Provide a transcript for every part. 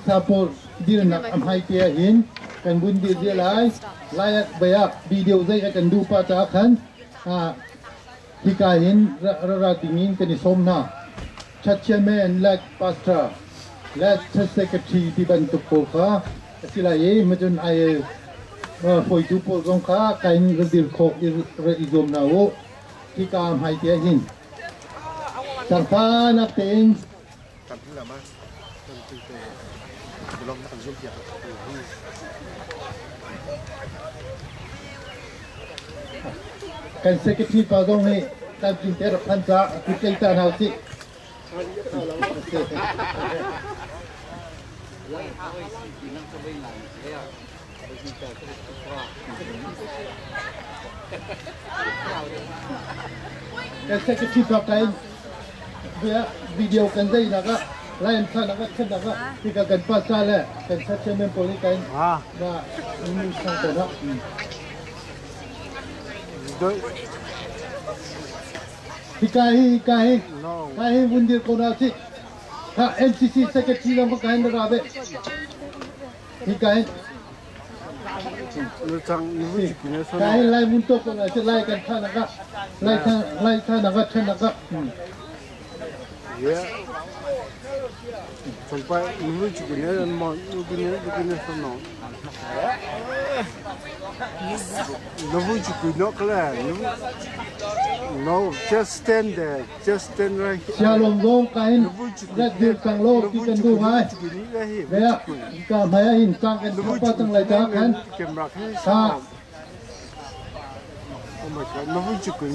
pastor pawl dirnak a hmai te ah hin kan vun dir zia lai. Lai ah bia video zei a kan duh pa caah khan hika hin ra ra ding in kan i sawm hna. Church chairman le pastor le church secretary ti bantuk pawl kha a si lai i macun ai hruaitu pawl zong kha kain ra dir khawh ra i zuam hna u. Hika hmai te ah hin Zaangfahnak tein kan secretary pa zong nih tlamtling te rak phan caah kut tlei ta hna usih. Kan secretary pa kain video kan zei nak ah line thla nak ah khat nak ah tika kan pa sa le kan sa chairman pawl hi kain na nu sang ko na. Hika hi hika hi ka hi vun dir ko na si. Ha NCC secretary long ka kain ra ve. Kai lai mun tok ko na si lai kan tha naka lai tha lai tha naka tha naka. Yeah. Sampai nu chu ne mo nu ne nu ne so no. Nu chu no kla no just stand there just stand right here. Sialom zong kain rat dir cang lo ti kan duh ngai. Ve ka hmai ah hin cang kan thapa cang lai ta khan. Sa. Oh my God, na vui chu kuin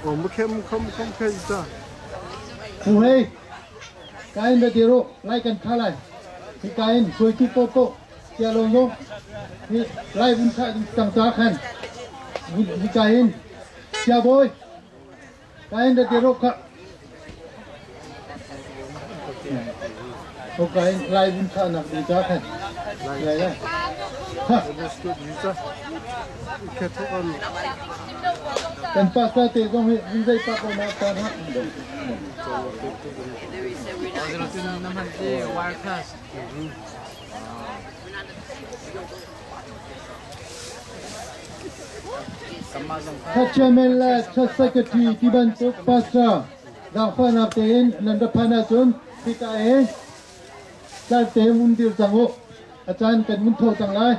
Oh, mu khem khom khom khe ta. Pu hei, kain da diru, lai kan kha lai. Hi kain suai tu po po. Sia lo zong hi lai vun thah ding cang ta khan. Hi kain sia bawi kain da diru kha. O kain lai vun thah nak ding ta khan. Lai lai. Ha. Kan pastor te zong hi vun zei pa ko na ta na. Church chairman le church secretary ti bantuk pastor zaangfahnak tein nan ra phan ahcun hika hi caan te um dir cang u. A caan kan mun tho cang lai.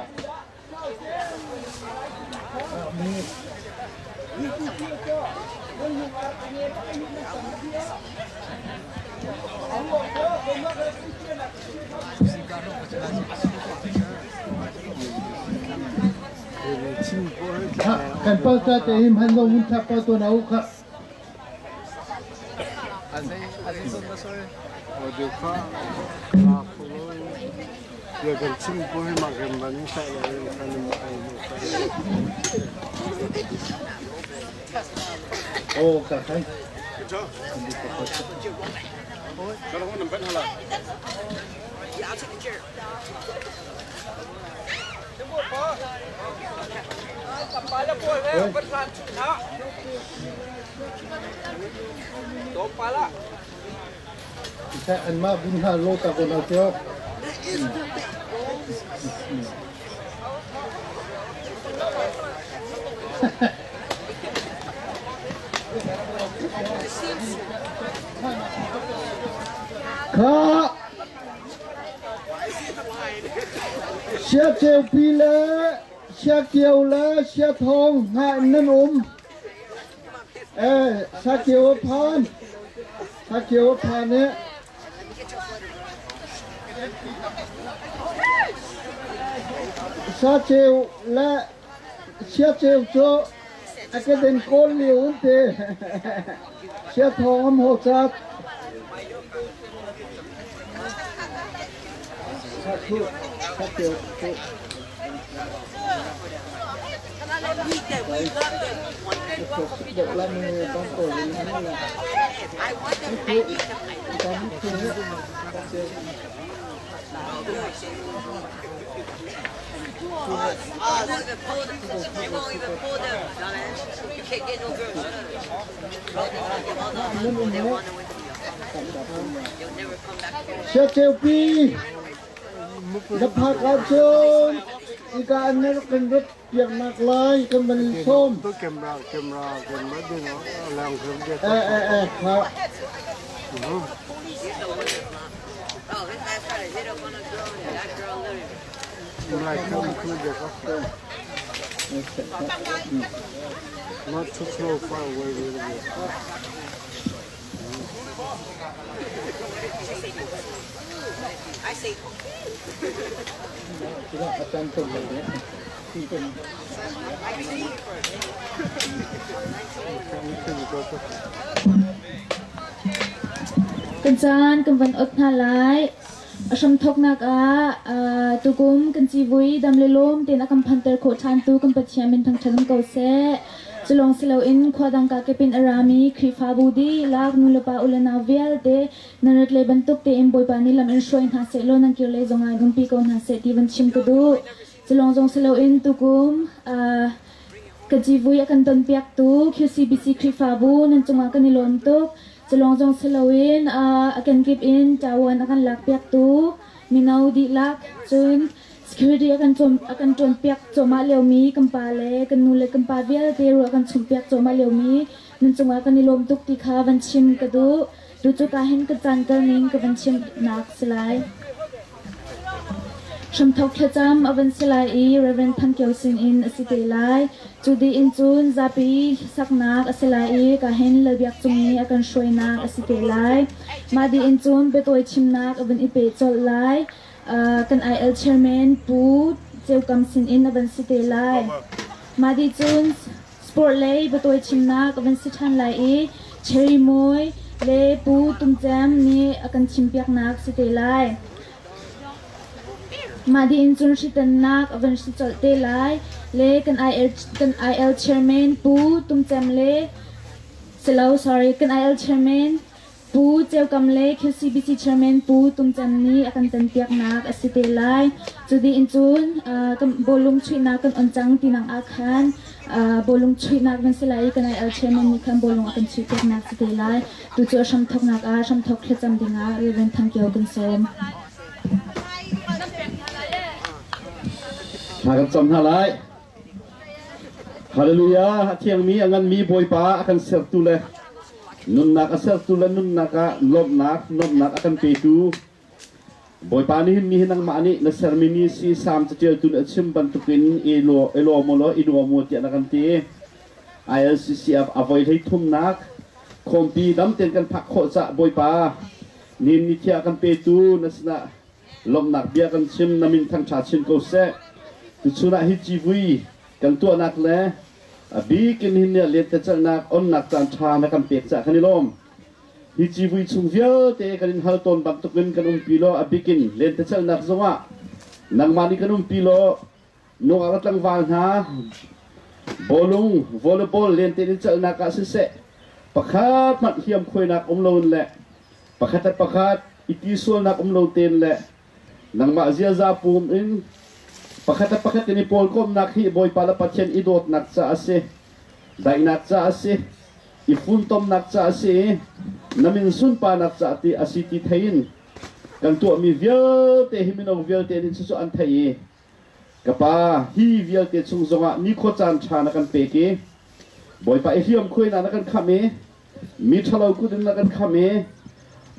Kan pastor te hi hman lo mun thak pa to na u kha. Oh, ka kai. Anmah vun hna law ta ko na tio. Kha Siaceupi le Siakio le Siathawng hna in nan um. Eh, Sakio phan. Sakio phan eh. Saceu le Siaceu cu a keden kawl lio an ti. Siathawng am ho cat. Saceu cu Siaceupi na phak ahcun ika an rak kan rat piaknak lai kan van in sawm. Eh eh eh kha. Not too close, far away, really. Kan caan kan van ot hna lai. A hramthawknak ah tukum kan civui dam le lawm tein a kan phanter khawh ṭhantu kan Pathian min thangṭhat um ko seh. Culawng si loin khua dang kakip in a rami Khrihfabu dihlak nulepa u le nau vialte nan rat le bantuk tein Bawipa nih lam in hruai hna seh law nan kir lei zongah in umpi ko hna seh ti van chim ka duh. Culawng zong si loin tukum ka civui a kan tonpiaktu QCBC Khrihfabu nan cungah kan i lawm tuk. Culawng zong si loin a kenkip in ṭavuan a kan lakpiaktu mino dihlak cun security a kan a kan ṭawnpiak cuahmah liomi kan pa le kan nu le kan pa vialte ruah kan chumhpiak cuahmah liomi nan cungah kan i lawm tuk ti kha van chim ka duh. Tucu ka hin ka caan kal ning ka van chimnak si lai. Hramthok thlacam a van si lai i Reverend Than Kio sin in a si te lai. Cu dih in cun zapi saknak a si lai i ka hin Lalbiak Cung nih a kan hruainak a si te lai. Mah dih in cun biatawi chimnak a van i pe colh lai. Kan IL chairman Pu Ceu Kam sin in a van si te lai. Mah dih cun sport lei biatawi chimnak a van si ṭhan lai i Cherry Mawi le Pu Tum Cem nih a kan chimpiaknak si te lai. Mah dih in cun hritannak a van si colh te lai le kan IL chairman Pu Tum Cem le silo sorry kan IL chairman Pu Ceu Kam le QCBC chairman Pu Tum Cem nih a kan tanpiaknak a si te lai. Cu dih in cun bawlung chuihnak kan on cang tinang ah khan bawlung chuihnak van si lai i kan IL chairman nih khan bawlung a kan chuihpiaknak si te lai. Tu cu a hramthoknak ah hramthok thlacam dingah Reverend Thang Kio kan sawm. Thla kan cam hna lai. Hallelujah! A thiangmi, a nganmi Bawipa a kan sertu le nunnak a sertu le nunnak ah lawmhnak, nuamhnak a kan petu Bawipa nihin ni hi nangmah nih na sermi mi si Salm caṭialtu nih a chim bantukin i lawm u law i nuam u tiah na kan ti. ILCCF a voi hlei thumnak khawmpi dam tein kan phak khawh cah Bawipa nihin ni thiah kan petu na sinah lawmhnak bia kan chim na min thangṭha chin ko seh. Tuchun ah hi civui kan tuahnak le a bik in hin nih lentecelhnak onnak caan ṭha na kan pek cah kan i lawm. Hi civui chung vialte kan in hal tawn bantukin kan umpi law a bikin lentecelhnak zongah nangmah nih kan umpi law nungak le tlangval hna bawlung volleyball lente in celhnak ah siseh pakhat hmanh hliam khuainak um loin le pakhat le pakhat i ti sualnak um lo tein le nangmah ziaza pum in pakhat le pakhat in i pawlkomnak hi Bawipa le Pathian i dawtnak ca a si daihnak ca a si i funtomnak ca a si i na min sunparnak ca ti a si ti thei in kan tuahmi vialte hi mino vialte nih cucu an theih i ka pa hi vialte chung zongah nikhua caan ṭha na kan pek i Bawipa i hliam khuainak na kan khamh i mi ṭhalo kut in na kan khamh i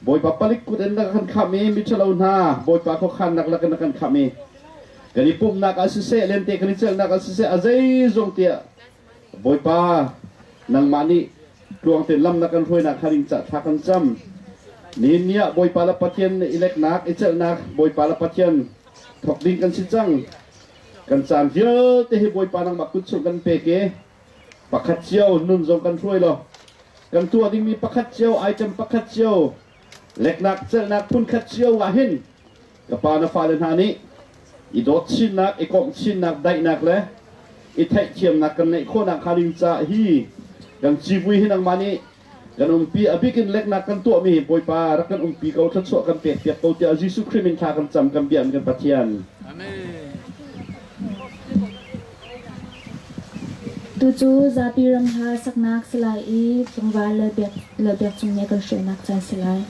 Bawipa palik kut in na kan khamh i mi ṭhalo hna Bawipa khuakhannak lakin na kan khamh i kan i pumhnak ah siseh lente kan i celhnak ah siseh a zeizong tiah Bawipa, nangmah nih tluang tein lam na kan hruainak hnga ding ca thla kan cam. Nihin ni ah Bawipa le Pathian i leknak, i celhnak, Bawipa le Pathian thawk ding kan si cang. Kan caan vialte hi Bawipa nangmah kut chung kan pek i pakhat cio nun zong kan hruai law kan tuah dingmi pakhat cio item pakhat cio leknak celhnak phunkhat cio ah hin Ka pa na fale hna nih i dawt chinnak, i komh chinnak, daihnak le i theihthiamnak kan neih khawhnak hnga ding ca hi kan civui hi nangmah nih Kan umpi a bik in leknak kan tuahmi hi Bawipa rak kan umpi ko thluachuah kan pek piak ko tiah Jesuh Khrih min thla kan cam kan biakmi kan Pathian. Amen. Tucu zapi ram hla saknak si lai i tlangval Lalbiak Cung nih a kan hruainak caan si lai.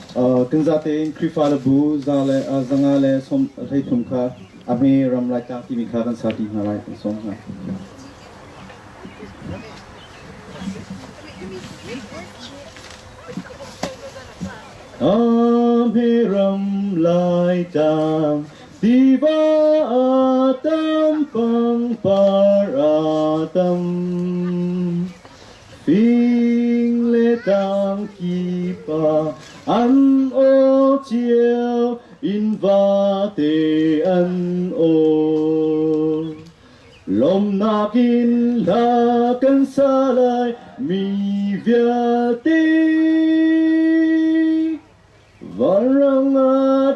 Kan zatein Khrihfa le bu za le zanga le sawm 13 kha a hme ram Laitlang timi kha kan sa ti hna lai kan sawm hna. A hme ram Laitlang tiva a tam pangpar a tam fing le tlang kip ah an aw cio in vate an aw. Lawmnak in hla kan sa lai mi vialte. Vanrang ah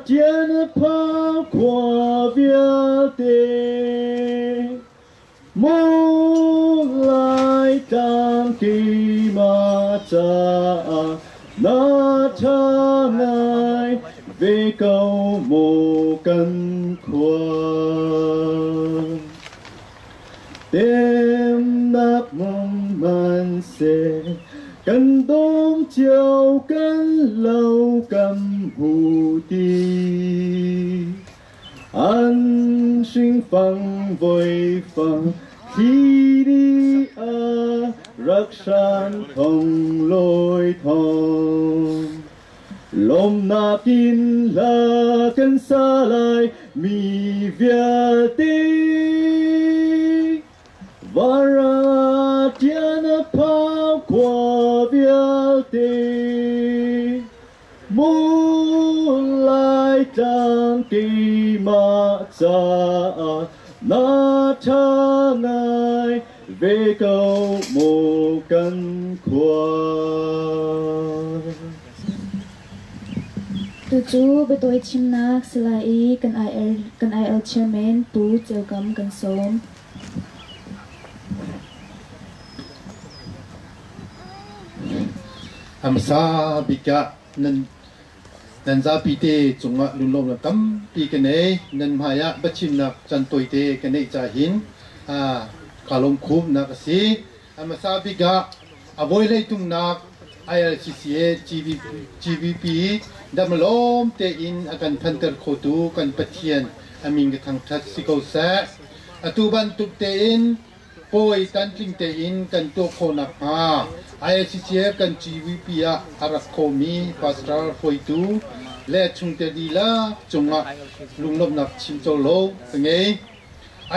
tian a phang khua vialte. Mulai tlang keimah caah na ṭha ngai ve ko maw kan khua. Temnak mong hmanhseh kan dawm cio kan lo kan hmu ti. An hringfang voifang thli nih a rak hran thong lawi thong. Lawmnak in hla kan sa lai mi vialte. Vara tian a phau khua vialte. Mulai tlang keimah caah na ṭha ngai ve ko maw kan khua. Tucu biatawi chimnak si lai i kan IL chairman Pu Ceu Kam kan sawm. A hmasa bik ah nan nan zapi te cungah lunglawmhnak tampi ka nei. Nan hmai ah biachimnak caan tawite ka neih ca hin kaa lawm khumnak a si. A hmasa bik ah a vawilei tumnak ILCCA GVP damlawm tein a kan phanter khotu kan Pathian a min ka thangṭhat si ko seh. Atu bantuk tein pawi tantling tein kan tuah khawh nakhnga ILCCF kan GVP ah a rak khomi pastor hruaitu le chungtel dihlak cungah lunglawmhnak chim lo ka ngei.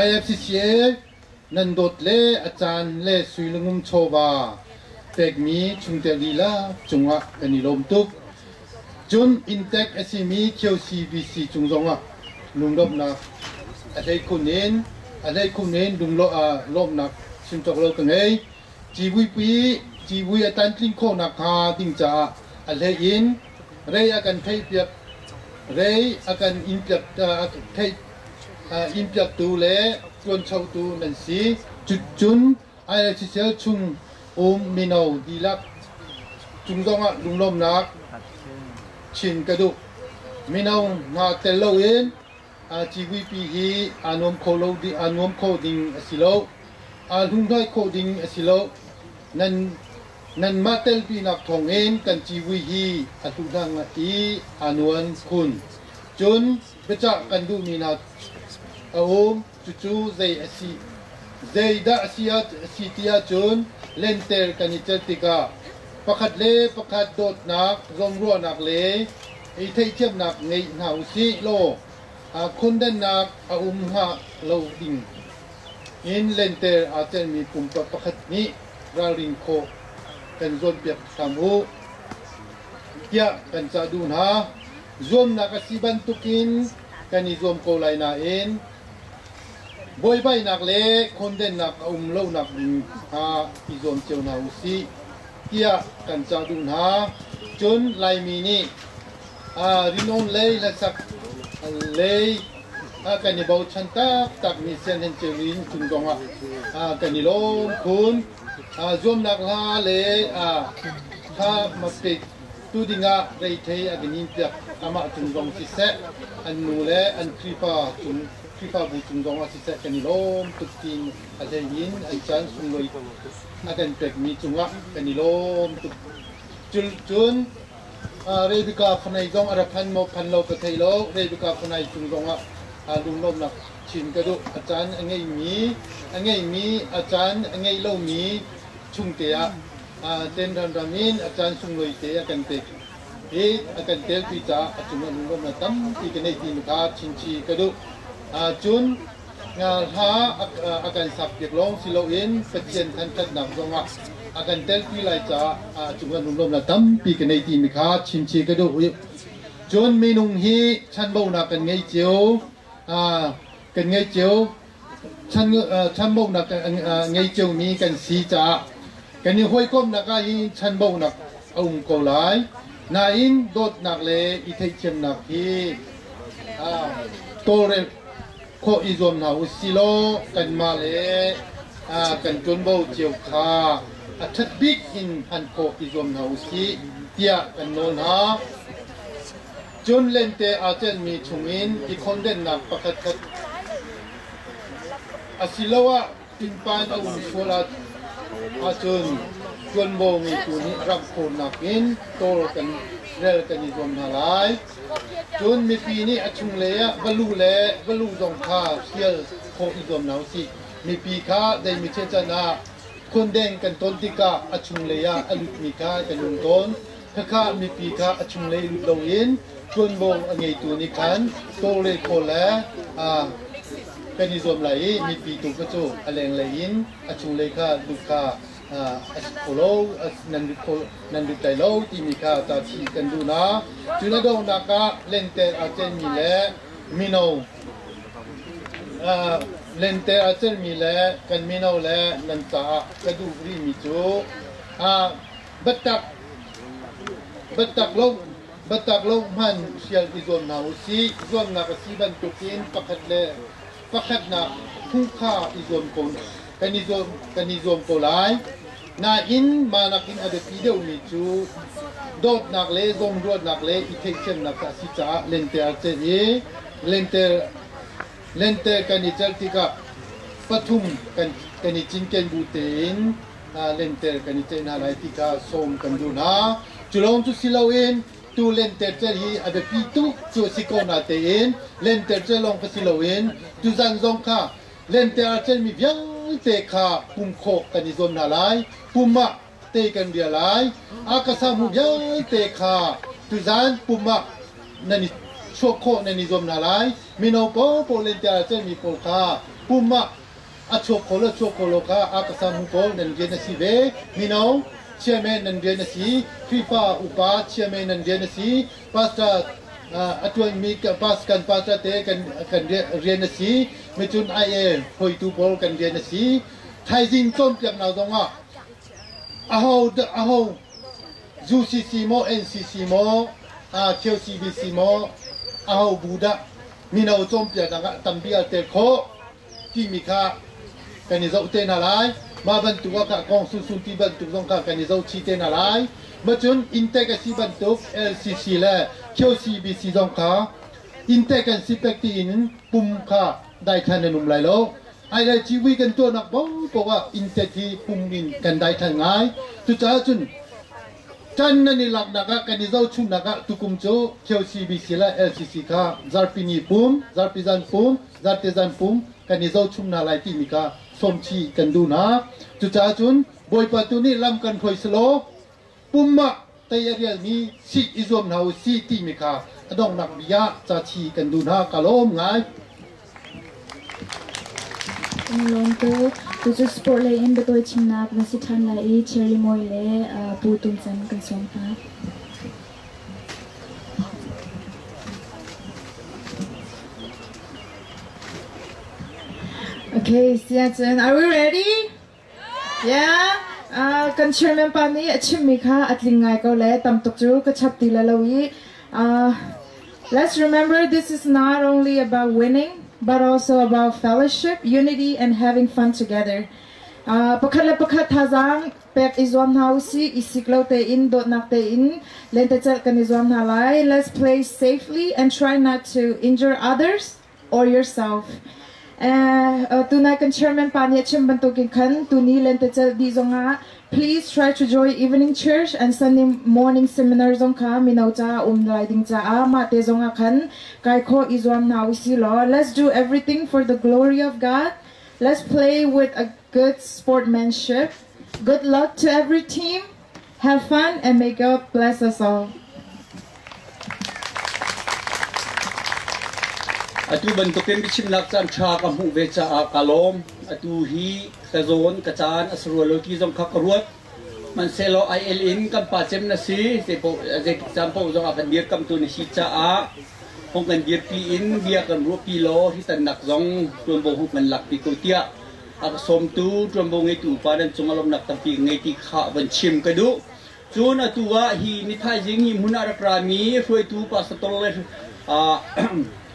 IFCCA nan dawt le a caan le sui le ngum chawva pekmi chungtel dihlak cungah kan i lawm tuk. Cun inntek a simi QCBC cung zongah lunglawmhnak a hleikhun in a hleikhun in lunglawmhnak chim cawk lo ka ngei. Civuipi civui a tantling khawh nakhnga ding caah a hlei in rei a kan theihpiak rei a kan innpiak theih innpiaktu le ṭuanchotu nan si. Cun ILCCL chung um mino dihlak cung zongah lunglawmhnak chin ka duh. Mino hna tel loin civuipi hi aa nuam kho lo aa nuam kho ding a si lo. Aa hlunghlai khawh ding a si lo. Nan nanmah telpinak thawngin kan civui hi a hluhlang i aa nuan khun. Cun biacah kan duhmi hna a um. Cucu zei a si zeidah a si a si ti ahcun lenter kan i celh tikah pakhat le pakhat dawtnak, zawnruahnak le i theihthiamnak ngei hna u sih law khondennak a um hnga lo ding in lenter aa celmi pumpak pakhat nih ralrin khawh kan zawnpiak hram u tiah kan cah duh hna. Zuamnak a si bantukin kan i zuam ko lai nain buaibainak le khondennak a um lonak ding kha i zuam cio hna u sih tiah kan cah duh hna. Cun Laimi nih rinawn lei hlasak lei kan i bochan taktakmi sianginn cio in cung zongah kan i lawm khun. Zuamnak hla le kha ma pek tu dingah reithei a kan in piak amah cung zong siseh an nu le an Khrihfa cung Khrihfabu cung zongah siseh kan i lawm tuk tiin a hlei in an caan sunglawi a kan pekmi cungah kan i lawm tuk. Cun Rebecca Fanai zong a ra phan maw phan lo ka thei lo. Rebecca Fanai cung zongah lunglawmhnak chin ka duh. A caan a ngeimi a ngeimi a caan a ngei lomi chungte ah tenran ram in a caan sunglawi te a kan pek i a kan telpi caah a cungah lunglawmhnak tampi ka neih timi kha chinchi ka duh. Cun hla a kan sakpiak lawng si loin Pathian thangṭhatnak zongah a kan telpi lai caah a cungah lunglawmhnak tampi ka nei timi kha chimchi ka duh. Cun minung hi chanbonak kan ngei cio, kan ngei cio, chanbonak ngei ciomi kan si caah kan i hawikomhnak ah hin chanbonak a um ko lai. Nain dawtnak le i theihthiamnak hi tawlrel khawh i zuam hna u silaw kanmah le kan ṭuanvo cio kha a ṭhat bik in hman khawh i zuam hna u sih tiah kan nawl hna. Cun lente aa celhmi chungin i khondennak pakhatkhat asiloah innpa a um sual ahcun ṭuanvo ngeitu nih ramh khawhnak in tawl kan rel kan i zuam hna lai. Cun mipi nih a chunglei ah va lu le va lu zong kha hrial khawh i zuam hna usih. Mipi kha zeimi can ah khundeng kan ton tikah a chunglei ah a lutmi kha kan um tawn. Khakha mipi kha a chunglei lut loin ṭuanvo a ngeitu nih khan tawlrel khawh le kan i zuam lai i mipi tu kha cu a lenglei in a chunglei kha lut kha a si kho lo nan lut kho nan lut lai lo timi kha ca chih kan duh na. Cun a donghnak ah lente aa celmi le mino lente aa celmi le kan mino le nan caah ka duh rihmi cu biatak biatak lo biatak lo hman hrial i zuam hna u sih. Zuamnak a si bantukin pakhat le pakhatnak phungkha i zuam ko kan i zuam kan i zuam ko lai. Nain mah nakin a biapi deuhmi cu dawtnak le zawnruahnak le i theihthiamnak kha a si caah lente aa celh i lente lente kan i celh tikah pathum kan kan i cinken bu tein lenter kan i ceih hna lai ti kha sawm kan duh hna. Cu lawng cu si loin tu lenter cel hi a biapi tuk cu a si ko na tein lenter cel lawng ka si loin tuzan zong kha lenter a celmi vialte kha pum khawh kan i zuam hna lai. Pum ah te kan ria lai. A ka samu vialte kha tuzan pum ah nan i chuah khawh nan i zuam hna lai. Mino paohpaoh lenter a celmi pawl kha pum ah a chuak kho lo chuak kho lo kha a ka samu pawl nan rian a si ve mino chairman nan rian a si Khrihfa upa chairman nan rian a si pastor a tuanmi pas kan pastor te kan kan rian a si micun IA hruaitu pawl kan rian a si thaizing cawnpiaknak zongah aho aho UCC maw NCC maw QCBC maw aho bu dah mino cawnpiaknak ah tampi al tel khawh timi kha kan i zoh te hna lai. Mah bantuk ah kha kong sunsun ti bantuk zong kha kan i zoh chih te hna lai. Macun inntek a si bantuk LCC le QCBC zong kha inntek an si pek tiin pum kha daithlan an um lai lo. Ai le civui kan tuahnak paohpaoh ah inntek hi pum in kan daithlan ngai. Cucaah cun Ṭan nan i laknak ah kan i zohchunhnak ah tukum cu QCBC le LCC kha zarhpini pum, zarhpizan pum, zarhtezan pum kan i zohchung hna lai timi kha sawmchih kan duh hna. Cucaah cun Bawipa tu nih lam kan hruai selaw pum ah tei a rialmi sik i zuam hna u sih timi kha a donghnak bia cachi kan duh hna. Ka lawm ngai. Kan i lawm tuk. Tucu sport lei in biatawi chimnak na si ṭhan lai i Cherry Mawi le Pu Tum Cem kan sawm hna. Okay, siacun, are we ready? Yeah. Uh, kan chairman pa nih a chimmi kha a tling ngai ko le tam tuk cu ka chap ti la lo i uh, let's remember this is not only about winning but also about fellowship, unity and having fun together. Pakhat le pakhat thazaang pek i zuam hna usih, i sik lo tein, dawtnak tein lentecelh kan i zuam hna lai. Let's play safely and try not to injure others or yourself. Tunai kan chairman pa nih a chim bantukin khan tuni lentecelh dih zongah please try to join evening church and Sunday morning seminar zong kha mino ca um lai ding caah mah te zongah khan kai khawh i zuam hna usih law let's do everything for the glory of God. Let's play with a good sportsmanship. Good luck to every team. Have fun and may God bless us all. Atu bantukin biachimnak caan ṭha ka hmuh ve caah ka lawm. Atu hi ka zawn ka caan a si rua lo ti zong kha ka ruat. Hmanhsehlaw IL in kan pa cem na si, zeitik caan paoh zong ah kan dirkamtu na si caah hung kan dirpi in bia kan ruahpi law hi tannak zong ṭuanvo hung kan lakpi ko tiah a ka sawmtu ṭuanvo ngeitu upa nan cung ah lawmhnak tampi ka ngei ti kha van chim ka duh. Cun atu ah hi ni thaizing hi hmun ah rak rami hruaitu pastor le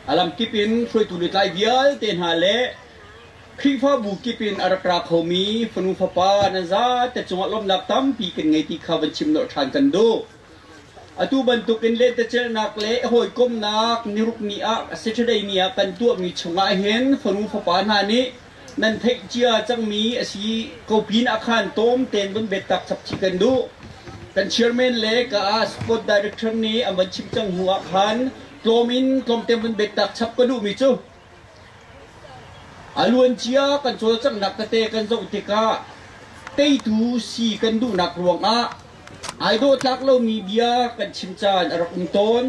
a lamkip in hruaitu lutlai vialte hna le Khrihfabu kip in a rak ra khomi fanu fapa nan zate cungah lawmhnak tampi kan ngei ti kha van chim nolh ṭhan kan duh. Atu bantukin lentecelhnak le hawikomhnak niruk ni ah Saturday ni ah kan tuahmi chungah hin fanu fapa hna nih nan theih cia cangmi a si ko pin ah khan tawm tein vun biatak chap chih kan duh. Kan chairman le ka ah sport director nih an van chim cang hnu ah khan tlawm in tlawmte vun biatak chap ka duhmi cu a luancia kan cawlcanghnak tete kan zoh tikah teitu si kan duhnak ruangah Ai dawhtlak lomi bia kan chim caan a rak um tawn.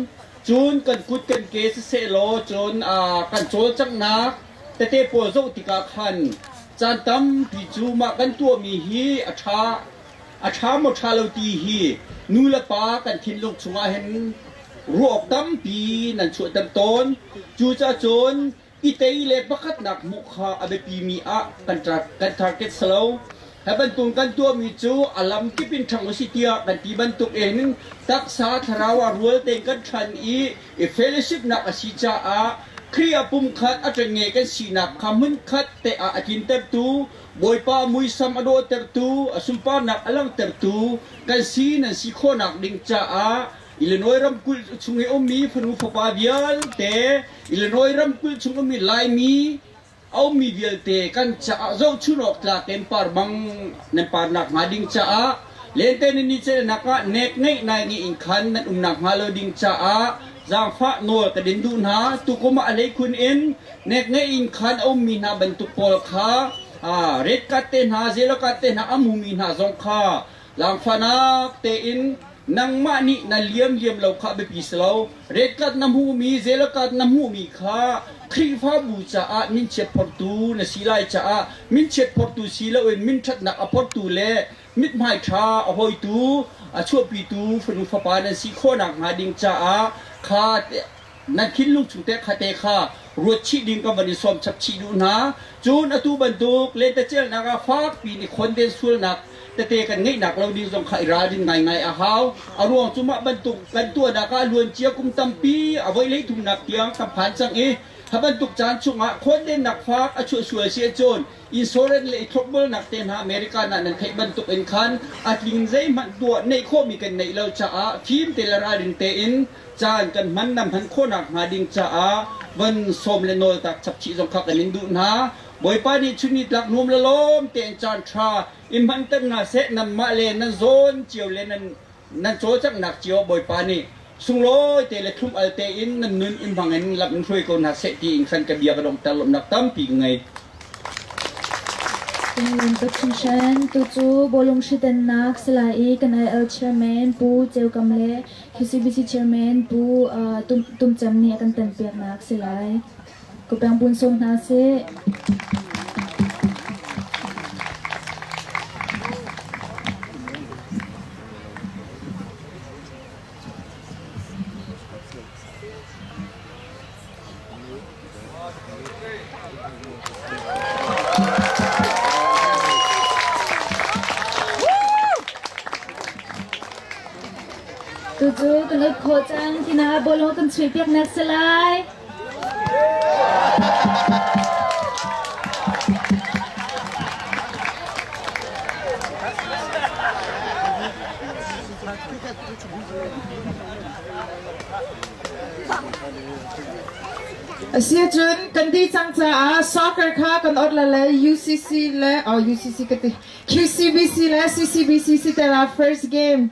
Cun kan kut kan ke siseh law cun kan cawlcanghnak tete pawl zoh tikah khan caan tampi cu mah kan tuahmi hi a ṭha a ṭha maw ṭha lo ti hi nu le pa kan thinlung chungah hin ruah awk tampi nan chuahter tawn. Cucaah cun i tei le pakhatnak hmuh kha a biapimi ah kan target si lo. Hi bantuk kan tuahmi cu a lam kip in ṭhang usih tiah kan ti bantuk in taksa thlarau ah rual tein kan ṭhan i i fellowship nak a si caah Khrih ah pumkhat a ṭengnge kan sinak kha hmunkhat te ah a tlintertu Bawipa muisam a dawhtertu a sunparnak a langhtertu kan si nan si khawhnak ding caah Illinois ramkulh chung i ummi fanu fapa vialte Illinois ramkulh chung ummi Laimi a ummi vialte kan caah zohchun awk tlak in par bang nan parnak hnga ding caah lente nan i celnak ah nek ngeih nai ngi in khan nan umnak hnga lo ding caah zaangfah nawl ka din duh hna. Tukum ah a hleikhun in nek ngeih in khan a ummi hna bantuk pawl kha red card te hna yellow card te hna a hmumi hna zong kha Langfahnak tein nangmah nih na liam liam lo kha biapi si lo. Red card na hmuhmi, yellow card na hmuhmi kha Khrihfabu caah minchiat phortu na si lai caah minchiat phortu si loin minṭhatnak a phortu le mithmai ṭha a hawitu, a chuahpitu fanu fapa nan si khawh nakhnga ding caah kha nan thinlung chung te kha te kha ruat chih ding kan van i sawm chap chih duh hna. Cun atu bantuk lentecelhnak ah fakpi in i khonden sualnak tete kan ngeihnak lo ding zong kha i ralrin ngaingai a hau. A ruang cu mah bantuk kan tuahnak ah luancia kum tampi a voi hleithumnak tiang kan phan cang i kha bantuk caan chungah khondennak fak a chuah sual si ahcun insurance le i thlopbulnak te hna America ah nan theih bantuk in khan a tling zeihmanh tuah neih khawhmi kan neih lo caah fim te le ralring tein caan kan hman nan hman khawhnak hnga ding caah van sawm le nawl tak chap chih zong kha kan in duh hna. Bawipa nih chun nitlak nuam le lawm tein caan ṭha in hmanter hna seh. Nanmah le nan zawn cio le nan nan cawlcanghnak cio Bawipa nih sunglawi te le thlum al tein nan nun in hmang in lam in hruai ko hna seh tiin khan ka bia ka donghter. Lawmhnak tampi ka ngei. Pathian tu cu bawlung hritennak Salai i kan IL Chairman Pu Ceu Kam le QCBC Chairman Pu Tum Cem nih a kan tanpiaknak si lai. Kupeng bun sawm hna sih. Tucu kan ut khawh cang tina bawlung kan chuih piaknak si lai. Asiahcun kan dih cang caah soccer kha kan ot la le UCC le oh UCC ka ti QCBC le CCBC si te la first game.